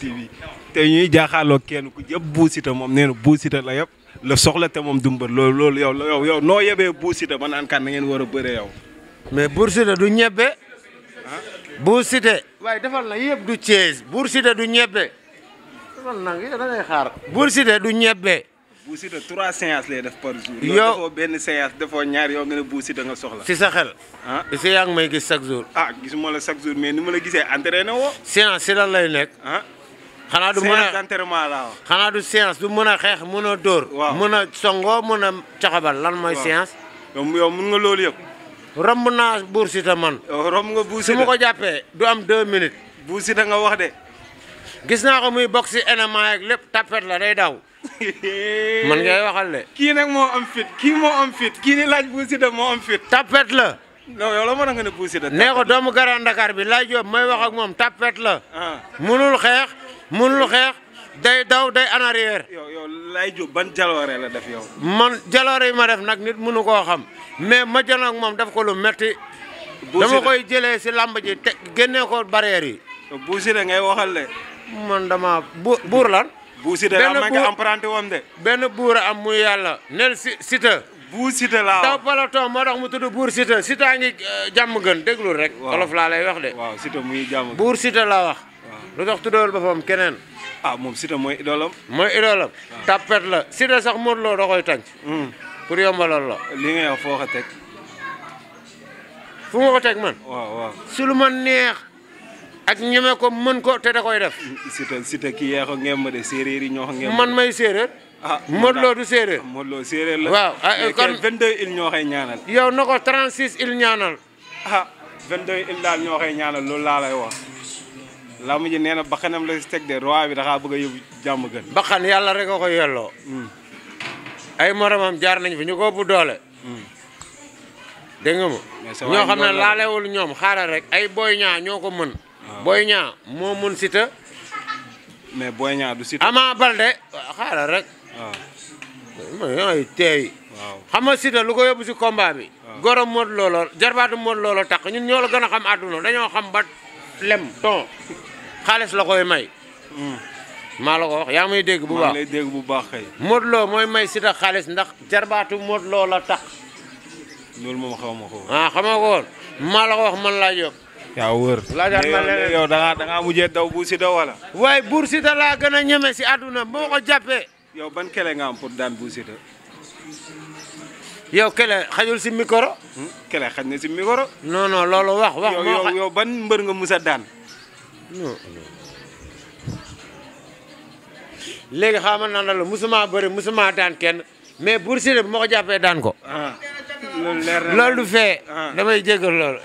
TV te ñuy jaaxaaloo kenn ku yëpp Bou Siteu moom nee na Bou Siteu la yëpp la soxla te moom du mbër loolu yow noo yebee Bou Siteu ba naan kan na ngeen war a bëree yow. mais Bou Siteu du ñebbe. Bou Siteu waaye defal na yëpp du Thiès Bou Siteu du ñebbe. defal na da ngay xaar. Bou Siteu du ñebbe. Bou Siteu 3 séances lay def par jour. yow defoo benn séance defoo ñaar yow nga ne Bou Siteu nga soxla. si sa xel. ah si yaa ngi may gis chaque jour. gisuma la chaque jour mais ni ma la gisee entraîné woo. séance si lan lay nekk. xanaa du mën a séance d'entraînement laa wax. xanaa du séance du mën a xeex mën a dóor. waaw mën a songo mën a caxabal lan mooy séance. yow mun nga loolu yëpp. romb naa Bou Siteu man. romb nga Bou su Siteu ma ko jàppee du am 2 minutes. Bou Siteu nga wax de. gis naa ko muy bokk si enema ak lépp tapet la day daw. man ngay waxal de. kii nag moo am fit kii ni laaj Bou Siteu moo am fit. tapet la. non yow la mën a nga ne Bou Siteu. nee ko doomu Grand Dakar bi lay Jóob may wax ak moom tapet la. munul xeex day daw day en arrière. yow lay Jóob ban jaloore la def yow. man jaloore yi ma def nag nit mënu koo xam mais ma jël ak moom def ko lu metti dama koy jëlee si lamb ji te génnee ko barrière yi. Bou Siteu ngay waxal de. man dama buur lan. Bou Siteu am na nga emprunté woon de. benn buur am muy yàlla nel Siteu. Bou Siteu laa wax daw peloton moo tax mu tudd Buur Siteu Siteu a ngi jàmm gën déglul rek. olof laa lay wax de. waaw Siteu muy jàmm. Buur Siteu laa wax. lu tax tuddal boppam keneen. moom Siteu mooy idoolam. mooy idoolam. tapet la Siteu sax Modou Lo da koy tànc. pour yombalal la. li nga wax foo ko teg. fu ma ko teg man. waaw. su lu ma neex. ak ñeme ko mën ko te da koy def. Siteu kii yaa ko ngemb de séeréer yi ñoo ko ngemb. man may séeréer. Modou Lo du séeréer. Modou Lo séeréer la. waaw kon 22 il ñoo koy ñaanal. yow na ko 36 il ñaanal. 22 il daal ñoo koy ñaanal loolu laa lay wax. lamb ji nee na bakkanam la si teg de roi bi dafa bëgg a yóbbu jàmm gën. bakkan yàlla rek a ko yelloo. ay moromam jaar nañ fi ñu ko ëpp doole. dégg nga ma. ñoo xam ne laalewul ñoom xaaral rek ay Boy Niang ñoo ko mën. Boy Niang moo mën Siteu. mais Boy Niang du Siteu. Ama Baldé xaaral rek. waaw. ay tey. waaw xam nga Siteu lu ko yóbbu si combat bi. gorom Modou Lo la jarbaatu Modou Lo la tax ñun ñoo la gën a xam àdduna dañoo xam ba lem ton xaalis la koy may. maa la ko wax yaa may dégg bu baax maa lay dégg bu baax kay. Modou Lo mooy may Siteu xaalis ndax jarbaatu Modou Lo la tax. loolu moom xaw ma ko. xam nga ko woon maa la ko wax man laa jóg. yaa wër. laajaat ma leneen yow da ngaa mujjee daw Bou Siteu wala. waaye Bou Siteu laa gën a ñeme si àdduna boo ko jàppee. yow ban kele nga am pour daan Bou Siteu. yow kele xajul si micro. kele xaj na si micro. non loolu wax. yow ban mbër nga musa daan. non. léegi xamal naa la musuma bëri musuma daan kenn mais Bou Siteu bu ma ko jàppee daan ko. loolu leer na loolu du fee. damay jégal loolu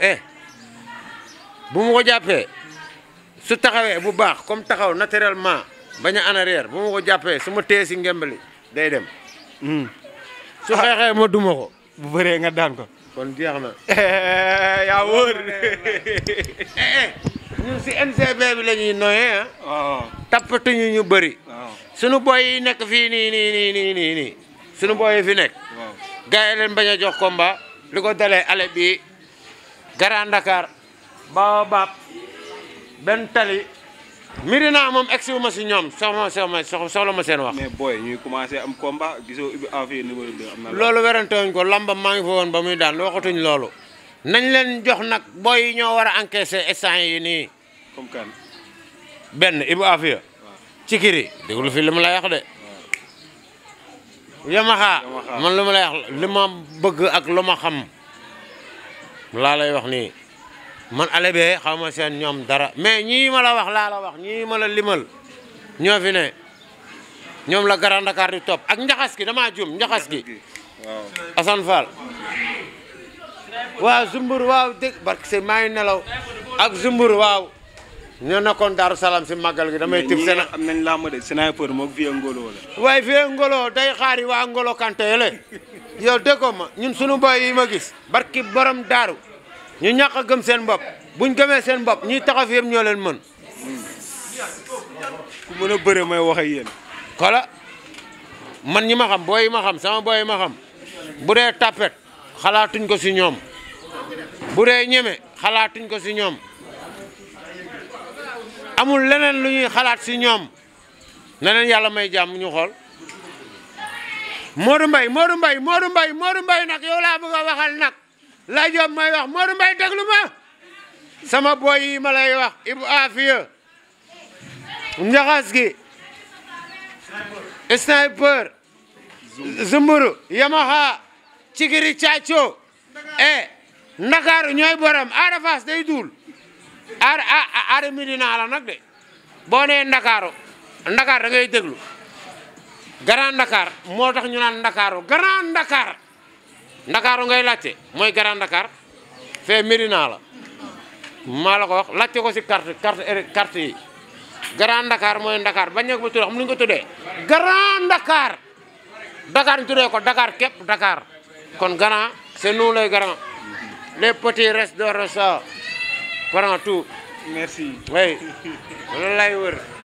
bu ma ko jàppee su taxawee bu baax comme taxaw naturellement bañ a en arrière bu ma ko jàppee su ma téye si ngembali day dem. su xeexee ma duma ko. bu bëree nga daan ko. kon jeex na. yaa wóor. ñun si NCB bi la ñuy noyee waaw. tappatuñu ñu bëri. waaw. sunu boy yi nekk fii nii sunu boy yi fi nekk. waaw. gars yi leen bañ a jox combat li ko dalee ale bi Grand Dakar Baobab benn tali. Mirina moom egsi wu ma si ñoom soxla ma seen wax. mais booy ñuy commencé am combat gisoo ubbi affaire numéro 2 am na. loolu werantewuñ ko lamba maa ngi fa woon ba muy daan waxatuñ loolu. nañ leen jox nag booy yi ñoo war a encaisser instant yi nii. comme kan. benn Ibou Afia. ci kiri déglu fi li ma lay wax de. Yamaha man lu ma lay wax li ma bëgg ak lu ma xam laa lay wax nii. man ale bee xaw ma seen ñoom dara mais ñii ma la wax laa la wax ñii ma la limal ñoo fi ne ñoom la Grand Dakar di topp ak njaxas gi damaa jum njaxas gi. waaw. Assane Fall. waaw Zumbur waaw dégg barke se maa ngi nelaw ak Zumbur waaw. ñoo nekkoon Daaru Salaam si màggal gi damay tib seen am nañ làmb de sniper moog Vieux Ngolo la. waaye Vieux Ngolo day xaari waa Ngolo Kanté le yow déggoo ma ñun sunu boy yi ma gis barki borom daaru ñu ñàkk a gëm seen bopp buñ gëmee seen bopp ñuy taxaw fi yëpp ñoo leen mën. ku mën a bëre may wax ak yéen. xoola man ñi ma xam booy yi ma xam sama booy yi ma xam bu dee tapet xalaatuñ ko si ñoom bu dee ñeme xalaatuñ ko si ñoom amul leneen lu ñuy xalaat si ñoom na leen yàlla may jàmm ñu xool Modou Mbaye nag yow laa bëgg a waxal nag la Diop may wax Modou Mbaye déglu ma sama boy yi ma lay wax Ibou Afia Njaxas gi Sniper Zumburu Yamaha Cikiri Caco Ndakaaru ñooy borom Ada Fass day duul Ada Medina la nag de boo nee Ndakaaru da ngay déglu Grand Dakar moo tax ñu naan Ndakaaru Grand Dakar Ndakaaru ngay laajte mooy Grand Dakar fee Medina la maa la ko wax laajte ko si carte yi Grand Dakar mooy Dakar bañ ko tuddee xam nu ñu ko tuddee Grand Dakar Dakar ñu tuddee ko Dakar képp Dakar kon grand c'est nous les grands les petits restent de ça prend tout merci oui loolu lay wër